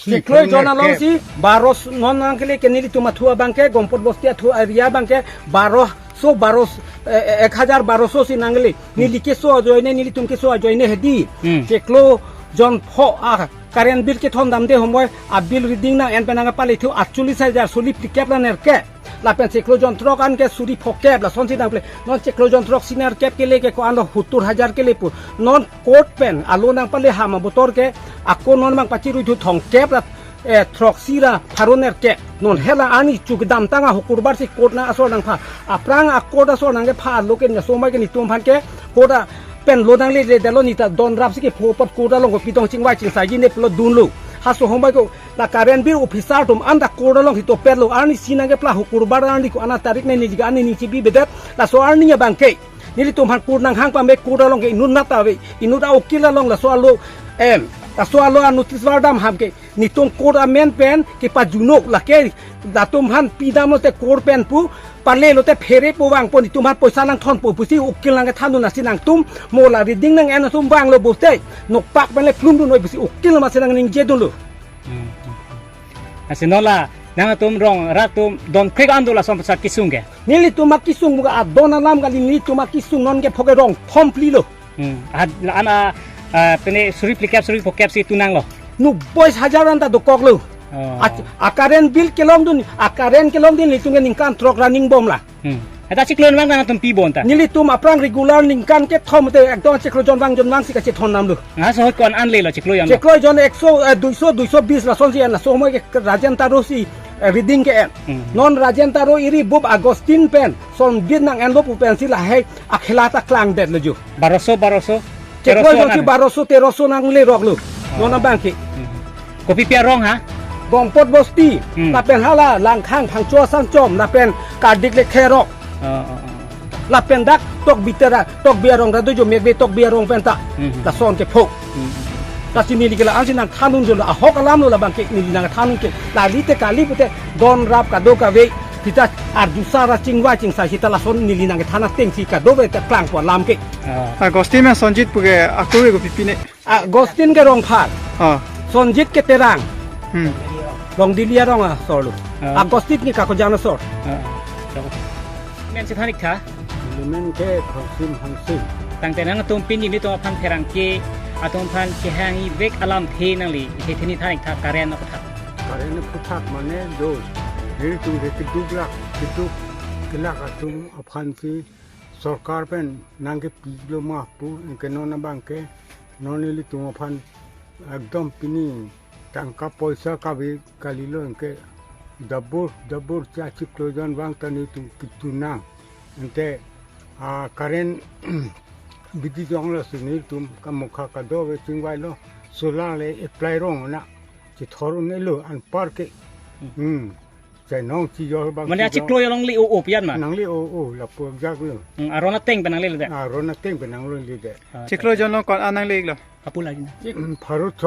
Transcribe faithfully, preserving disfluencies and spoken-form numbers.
Chiklo jon alongsi baroso non nangkele ke nelitum athu abangke, Gompat Bosti athu area abangke, baroso, baroso, eh, eh, ek hajar baroso si nangkele. Neli keso ajoine, nelitum keso ajoine hedi. Hmm. Chiklo jon pho a current bill kethondamde homoi a bill reading nang-en pen nangpale thu atcholish hajar suri phlikep la nerkep. Lapen chiklo jon throk an ke suri phokep lasonsi nangple. Non chiklo jon throksi nerkep kele ke ko-an lo, huttur hajar kele pu. Non court pen alo nangpale ham abotor ke ako non mang pachirui thu thomkep la, eh, throksi ra pharo nerkep. Non hela arni chu kedamtang a hukurbar si court nang asor nangpha. Aphrang a court asor nangkepha alo ke lasomai ke nelitum aphan ke court a pen lo nangledetlo, neta don rapsi kepho apot court along kopi tong chingvai chingsai ji ne pulo dunlo. Halaso homai ko la current bill officer atum anta court along hitopetlo, arnisi nangkepla hukurbar arni ko-an a tarik ne neli ke arni ning chibibedet, laso arni abangke nelitum aphan court nanghang pame, court along ke inut nat ave, inut a ukil along laso alo, em, laso alo a notice vardam ham ke nelitum court amen pen kepajunok, lake latum aphan pidamlote court pen pu, palelote pherepo vangpo, nelitum aphan poisa nangthonpo pusi ukil nangkethandun, lasi nangtum mo la reading nang-en atum vanglo pulote nokpak pen le plumdun noi pusi ukil amatsi nangningjedunlo. Hmm, hmm, hmm. Lasi non la nangtum rong rat atum don krek an do lason pasar kesung ke? Nelitum akesung buka adon alam kali, nelitum akesung non ke pho ke rong thom phli lo. Hmm. Ah, la an a, ah, pene suri phlikep suri phokep si tunanglo. Nu boys hajar anta dokoklo. Oh. A, a current bill kelongdun, a current kelongdun nelitum ke ningkan throk ra ningbomlo. Hmm. Eta chiklo jon vang nangtum pibom ta? Nelitum aphrang regular ningkan kethom te ekdom chiklo jon vang jon vangsi kachethondamlo. Nga so ko-an an lelo chiklo jon lo? Chiklo jon ekso, eh, duiso, duiso bis lasonsi en, laso homai ke Rajen Taro si, eh, reading ke en. Hmm. Non Rajen Taro iri bup Augustine pen sonbit nang-enlo pu pensi lahei akhela ta klangdetlo jo. Baroso, baroso, chiklo teroso jon si nang. Baroso, teroso nangleroklo. Ah. Non abangke. Hmm. Kopipi arong ha? Gompat Bosti, hmm, lapen hala Langkhang Phangcho Asangchom, lapen Kardik Lekherok. Ah, ah, ah. Lapen dak Tokbi Terang, Tokbi arong ra do jo, Mekbe Tokbi arong penta. Hmm. Lason kepho. Hmm. Lasi neli ke la-ansi nangthandun jo, ahok alam lo labangke neli nangthandun ke. Lali te kali pute don rap kadokave, kita arjusa ra chingvai chingsai sita lason neli nangkethan atengsi kadokave ta klangpo alam ke. Ah. Augustine Sonjit pu ke ako ke kopipi ne? Augustine ke Rongphar. Ah. Sonjit ke Terang. Hmm. Rongdili arong asor lo. Ah. Augustine ke Kakojan asor. Ah. Men si than-ik tha? Amen ke Khongsim Hangsing. Tangte nangtum pini nelitum aphan pherangke atum aphan kehangji vek alamthe nangli, the theni than-ik tha, current aphuthak. Current aphuthak mane do. Nelitum ke keduk lak, keduk kelak atum aphansi sorkar pen nangkepilo ma pu, anke non abangke non nelitum aphan ekdom pini tangka poisa kave kalilo, anke double double cha chiklo jon vang ta nelitum ketunang. Ante a current bidi jonglo si nelitum kamokha kadokave chingvailo, solar le apply rong na chethor un-elo anpar ke. Hmm. Chainong chijor bang. Mane chijor. Chiklo jon longle o o pian ma? Nangle o o lapu jaklo. Hmm, aron ateng pen nanglelo de? Aron ateng pen nangledet. Ah, chiklo jon along ko-an nangleiklo? Kapu lagi na. Chik, hmm, pharo throk.